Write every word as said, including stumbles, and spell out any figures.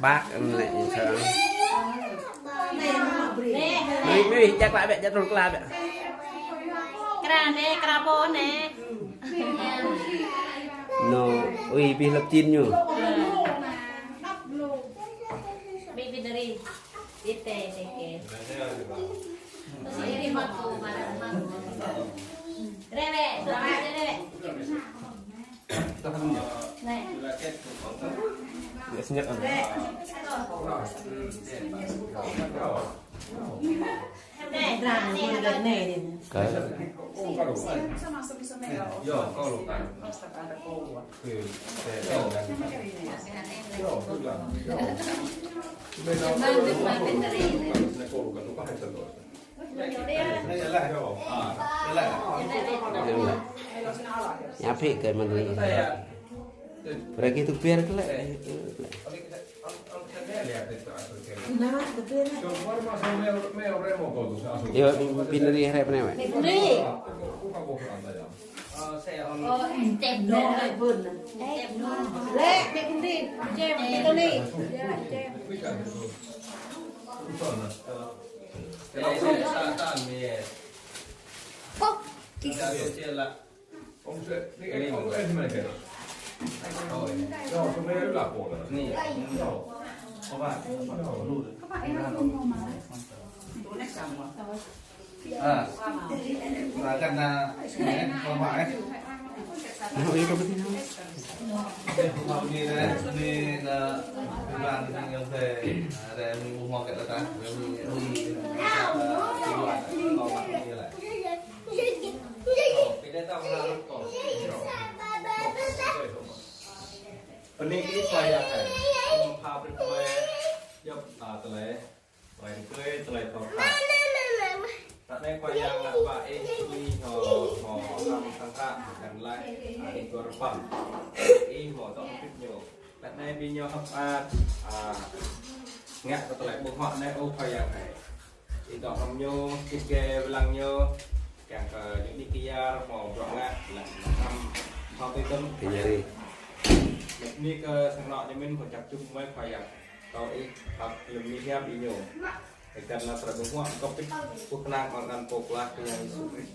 Bác, em lại sao? Mì, mì, chắc lại bẹ, chắc trôn kla bẹ. Kra nê, kra pô nê. No, ui, pi lăp chin ñu. Bi, bi dari. Ite, teke. Terus ini mako, barang mako. Rewek, rewek, rewek. Nhà phê cái mà người Berarti tu biar ke lek. Yo, pindah hari apa nih, Mak? Lek, mek kundi. Jem, kita nih. Kok? Bơni kơ Ih Khua Yang ơi, mơ̆ng pha brơi kơ mơi djŏp, a, tơlơi, tơlơi rơkơi, tơlơi thâo pơkă. Ră anai Khua Yang lăi pă Ih, Ih hmâo, hmâo hrăm sang hră, kăn laih, a, Ih gơ̆ rơpăm. Ih hmâo dŏ hơbĭt ñu. Ră anai ƀing ñu hơ̆k mơak, a, ngă kơ tơlơi ƀơ̆ng huă anai, ơ Khua Yang ơi. Ih dŏ hrŏm ñu, git gai wai lăng ñu, kiăng kơ ñu đĭ kyar, hmâo bruă ngă, lăng hrăm, hmâo tui tơm. Kyar. Bơni kơ sang anŏ ñu mơ̆n, hmâo čăp čum mơi Khua Yang. Kâo Ih, hăp lơ̆m ñu hiam Ih ñu. Ih kăn lăi tơlơi ƀơ̆ng huă, kâo pĭt, pŭ kơnang, ƀơ̆ng anăn pô pơklaih kơ Yang Yêsu Krist.